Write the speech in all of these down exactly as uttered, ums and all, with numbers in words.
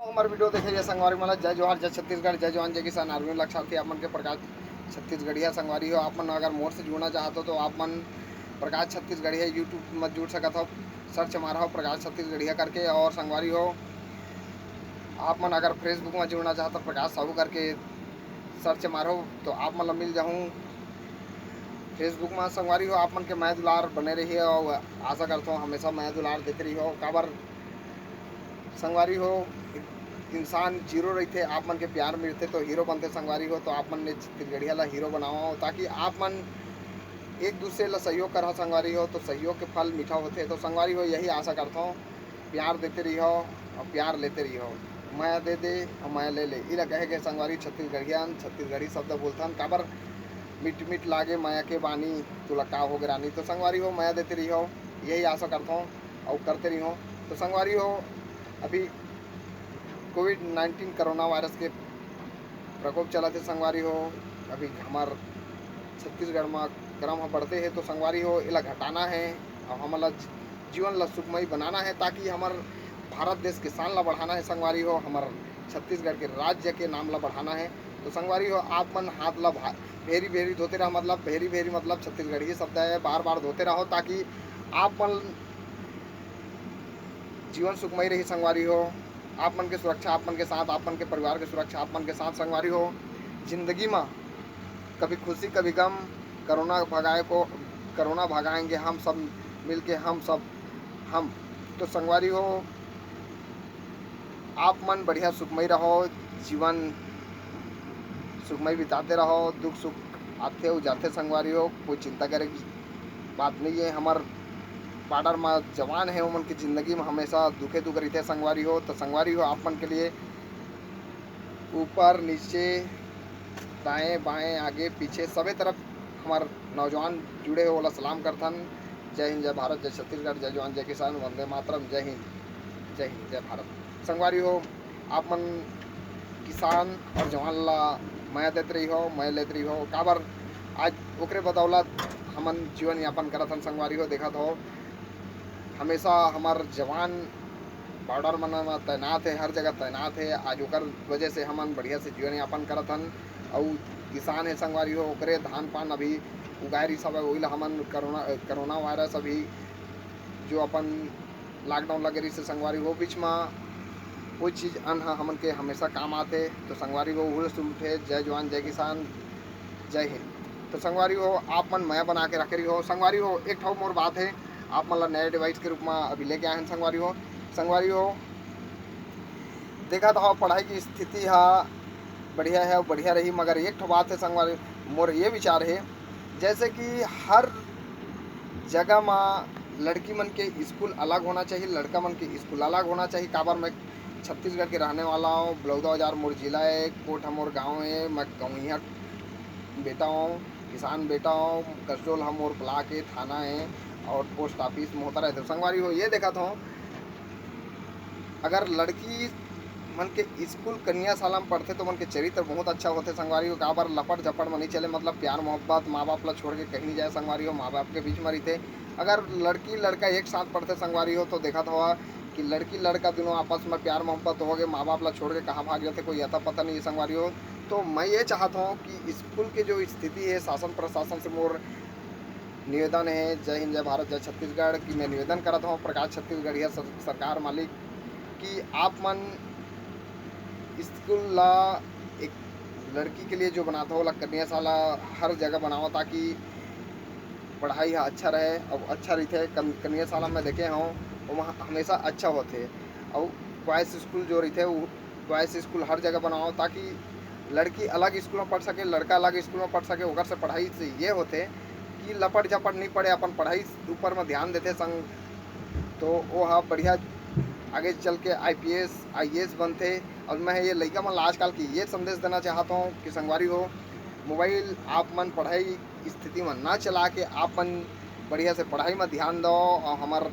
हमर video देखे ये संगवारी मन ला जय जोहार, जय छत्तीसगढ़, जय जवान, जय किसान, आर्मी रक्षा साथी आप मन के प्रकाश छत्तीसगढ़िया। संगवारी हो, आप मन अगर मोर से जुड़ना चाहत हो तो आप मन प्रकाश छत्तीसगढ़िया YouTube में जुड़ सकत हो, search मारहो प्रकाश छत्तीसगढ़िया करके। और संगवारी हो, आप मन अगर Facebook में जुड़ना चाहत हो प्रकाश साहू करके search मारहो तो आप मन ला मिल जाहूँ Facebook में। संगवारी हो, आप मन के मया दुलार बने रही हो, आशा करता हूँ हमेशा मया दुलार देते रही हो। काबर संगवारी हो, इंसान zero रहिथे, आप मन के प्यार मिलथे तो hero बनथे संगवारी हो। तो आप मन ने छत्तीसगढ़िया ला hero बनाओ, ताकि आप मन एक दूसरे ला सहयोग करहा संगवारी हो, तो सहयोग के फल मीठा होथे। तो संगवारी हो, यही आशा करता हूँ, प्यार देते रहिहो और प्यार लेते रहिहो। मया दे दे और मया ले ले, इला कहे के संगवारी छत्तीसगढ़िया, छत्तीसगढ़ी शब्द बोलथन। काबर मीठ मीठ लागे मया के बानी, तुला का हो गे रानी। तो संगवारी हो, मया देते रहिहो, यही आशा करता हूँ और करते रहिहो। तो संगवारी हो, अभी कोविड नाइन्टीन कोरोना वायरस के प्रकोप चलत हे संगवारी हो। अभी हमर छत्तीसगढ़ म क्रम ह बढ़ते हे, तो संगवारी हो, एला घटाना हे और हमन ला जीवन ला सुखमय बनाना हे, ताकि हमर भारत देश के शान ला बढ़ाना हे संगवारी हो, हमर छत्तीसगढ़ के राज्य के नाम ला बढ़ाना हे। तो संगवारी हो, आप मन हाथ ला भा-, भेरी भेरी धोते रहा, मतलब भेरी भेरी मतलब छत्तीसगढ़ी शब्द है, बार बार धोते रहो, ताकि आप मन जीवन सुखमय रही संगवारी हो। आप मन के सुरक्षा आप मन के साथ, आप मन के परिवार के सुरक्षा आप मन के साथ संगवारी हो। जिंदगी में कभी खुशी कभी गम, कोरोना भगाए को, कोरोना भगाएंगे हम सब मिलके, हम सब हम। तो संगवारी हो, आप मन बढ़िया सुखमय रहो, जीवन सुखमय बिताते रहो। दुख सुख आथे अउ जाथे संगवारी हो, कोई चिंता करे के बात नहीं है। हमर बॉर्डर म जवान है, ओमन के जिंदगी म हमेशा दुखे दुख रहिथे संगवारी हो। तो संगवारी हो, आप मन के लिए ऊपर नीचे, दाएं बाएं, आगे पीछे, सबे तरफ हमार नौजवान जुड़े हो, ओला सलाम करथन। जय हिंद, जय भारत, जय छत्तीसगढ़, जय जवान, जय किसान, वंदे मातरम, जय हिंद, जय हिंद, जय भारत। संगवारी हो, आप मन किसान और जवान ला मया देत रही हो, मया लेत रही हो, काबर आज ओकरे बदौलत हमन जीवन यापन करत हन संगवारी हो। देखत हो, हमेशा हमार जवान बॉर्डर मन म तैनात है, हर जगह तैनात है। आज ओकर वजह से हमन बढ़िया से जीवन यापन करत हन। अउ किसान है संगवारी हो, ओकरे धान पान अभी उगाए रही सब, वही ला हमन कोरोना, कोरोना वायरस अभी जो अपन लॉकडाउन लगे रही से संगवारी हो, बीच में कोई चीज अन्न ह हमन के हमेशा काम आथे। तो संगवारी हो, उहू ला सुनथे, जय जवान, जय किसान, जय हिंद। तो संगवारी हो, आप मन मया बना के रखे रही हो। संगवारी हो, एक ठो मोर बात है, आप मन ला नया डिवाइस के रूप में अभी लेके आए हैं संगवारी हो। संगवारी हो, देखत हो, पढ़ाई की स्थिति हा बढ़िया है, बढ़िया रही, मगर एक ठो बात है संगवारी, मोर ये विचार है, जैसे कि हर जगह मा लड़की मन के स्कूल अलग होना चाहिए, लड़का मन के स्कूल अलग होना चाहिए। काबर मैं छत्तीसगढ़ के रहने वाला हूँ, बलौदा बाजार मोर जिला है, कोट ह मोर गाँव है, मैं गौइया बेटा हूँ, किसान बेटा हूँ, कसडोल ह मोर ब्लॉक है, थाना है और पोस्ट ऑफिस मोहतर है। तो संगवारी हो, ये देखत हो, अगर लड़की मन के स्कूल कन्या शाला में पढ़थे तो मन के चरित्र बहुत अच्छा होथे संगवारी हो। काबर लपट झपट में नहीं चले, मतलब प्यार मोहब्बत, माँ बाप ला छोड़ के कहीं नहीं जाए संगवारी हो, माँ बाप के बीच में रहिथे। अगर लड़की लड़का एक साथ पढ़थे संगवारी हो तो देखत हवा कि लड़की लड़का दोनों आपस में प्यार मोहब्बत हो गए, माँ बाप ला छोड़ के कहाँ भाग जाते कोई अता पता नहीं है संगवारी हो। तो मैं ये चाहता हूँ कि स्कूल के जो स्थिति है शासन प्रशासन से मोर निवेदन है, जय हिंद, जय भारत, जय छत्तीसगढ़, कि मैं निवेदन करत हूँ प्रकाश छत्तीसगढ़िया सर-, सरकार मालिक कि आप मन स्कूल ला एक लड़की के लिए जो बनात हो, ओला कन्या शाला हर जगह बनाओ, ताकि पढ़ाई हा अच्छा रहे। अब अच्छा रहिथे कन-, कन्या शाला में देखे हूँ, ओमा हमेशा अच्छा होथे। और बॉयज़ स्कूल जो रहिथे, वो बॉयज़ स्कूल हर जगह बनाओ, ताकि लड़की अलग स्कूल में पढ़ सके, लड़का अलग स्कूल में पढ़ सके। ओकर से पढ़ाई से ये होथे कि लपट झपट नहीं पड़े, अपन पढ़ाई ऊपर में ध्यान देथे संग, तो वो हा बढ़िया आगे चल के आईपीएस, आईएएस बनथे। और मैं ये लइका मन ला आजकल की ये संदेश देना चाहता हूँ कि संगवारी हो, मोबाइल आप मन पढ़ाई स्थिति में ना चला के आप मन बढ़िया से पढ़ाई में ध्यान दो और हमार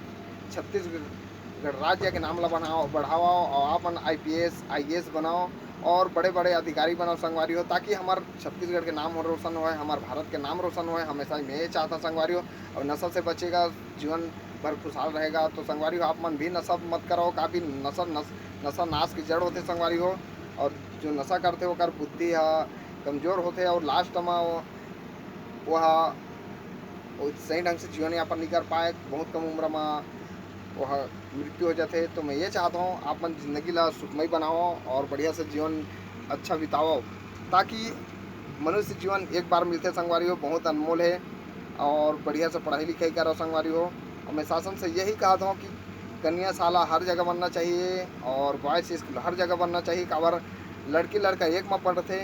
छत्तीसगढ़ राज्य के नाम ला बनाओ, बढ़ाओ और आप मन आईपीएस, आईएएस बनाओ और बड़े-बड़े अधिकारी बनाओ संगवारी हो, ताकि हमार छत्तीसगढ़ के नाम रोशन होए, हमार भारत के नाम रोशन होए। हमेशा मैं ये चाहता संगवारी हो, और नशा से बचेगा, जीवन भर खुशहाल रहेगा। तो संगवारी हो, आप मन भी नशा मत करो, काफी नशा, नश-, नशा नाश के जड़ होथे संगवारी हो। और जो नशा करथे ओकर बुद्धि ह कमजोर होथे और last म वो, वो ह, वो सही ढंग से जीवन यापन नहीं कर पाए, बहुत कम उम्र म वो ह मृत्यु हो जाथे। तो मैं ये चाहता हूँ आप मन जिंदगी ला सुखमय बनाओ और बढ़िया से जीवन अच्छा बिताओ, ताकि मनुष्य जीवन एक बार मिलथे संगवारी हो, बहुत अनमोल है। और बढ़िया से पढ़ाई लिखाई करो संगवारी हो। और मैं शासन से यही कहता हूँ कि कन्या शाला हर जगह बनना चाहिए और boys school हर जगह बनना चाहिए। काबर लड़की लड़का एक में पढ़थे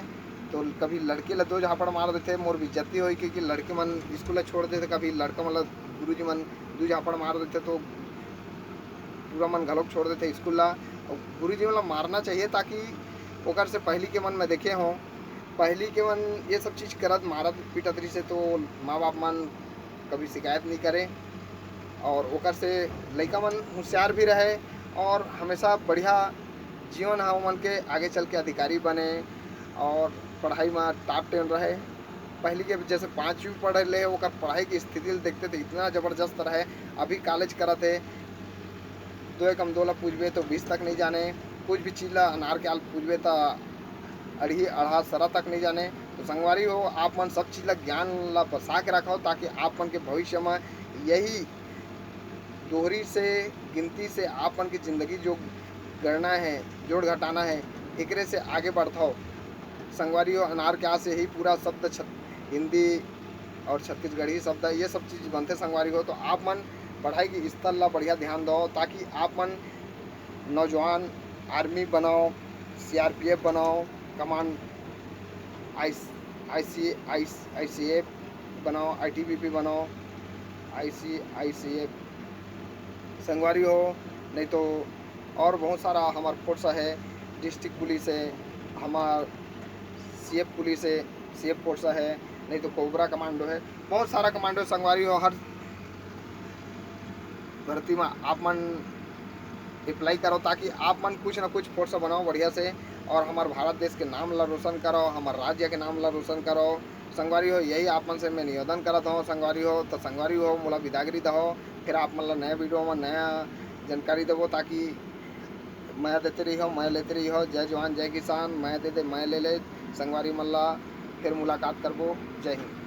तो कभी लड़की ला दो झापड़ मार देथे, मोर बेइज्जती होई, क्योंकि लड़की मन स्कूल ला छोड़ देथे, कभी लड़का मन ला गुरुजी मन दो झापड़ मार देथे, तो पूरा मन घलोक छोड़ देथे स्कूल ला। और गुरुजी मन ला मारना चाहिए, ताकि ओकर से पहली के मन में देखे हों, पहली के मन ये सब चीज़ करत, मारत पीटत रहिसे, तो माँ बाप मन कभी शिकायत नहीं करे और ओकर से लइका मन होशियार भी रहे और हमेशा बढ़िया जीवन ह ओमन के आगे चल के अधिकारी बने और पढ़ाई में top ten रहे। पहली के जैसे पाँचवीं पढ़ ले, ओकर पढ़ाई की स्थिति ल देखते तो इतना ज़बरदस्त रहे। अभी कॉलेज करत हे, दो एकम दो ला पूछबे तो बीस तक नहीं जाने, कुछ भी चीज़ ला अनार के आल पूछबे तो अड़ही अड़हा सरा तक नहीं जाने। तो संगवारी हो, आप मन सब चीज़ ला, ज्ञान ला बसा के रखो, ताकि आप मन के भविष्य में यही दोहरी से, गिनती से आप मन के जिंदगी जो गणना है, जोड़ घटाना है, एकरे से आगे बढ़थो। संगवारी हो, अनार के आस यही पूरा शब्द छत-, हिंदी और छत्तीसगढ़ी शब्द, ये सब चीज़ बनथे संगवारी हो। तो आप मन पढ़ाई के स्तर ला बढ़िया ध्यान दो, ताकि आप मन नौजवान आर्मी बनाओ, सीआरपीएफ बनाओ, कमांड, आई, आईसी, आई, आईसीएफ बनाओ, आईटीबीपी बनाओ, आईसी, आईसीएफ संगवारी हो, नहीं तो और बहुत सारा हमार फोर्स है, डिस्ट्रिक्ट पुलिस है, हमार सीएफ पुलिस है, सीएफ फोर्स है, नहीं तो कोबरा कमांडो है, बहुत सारा कमांडो संगवारी हो। हर भर्ती में आप मन अप्लाई करो, ताकि आप मन कुछ ना कुछ फोर्स बनाओ बढ़िया से और हमार भारत देश के नाम ला रोशन करो, हमार राज्य के नाम ला रोशन करो। संगवारी हो, यही आप मन से मैं निवेदन करत हूँ संगवारी हो। तो संगवारी हो, मोला बिदागरी दहो, फिर आप मन ला नया वीडियो में नया जानकारी देबो, ताकि मया देते रहिहो, मया लेते रहिहो। जय जवान, जय किसान, मया दे दे, मया ले ले। संगवारी मन ला फिर मुलाकात करबो। जय हिंद।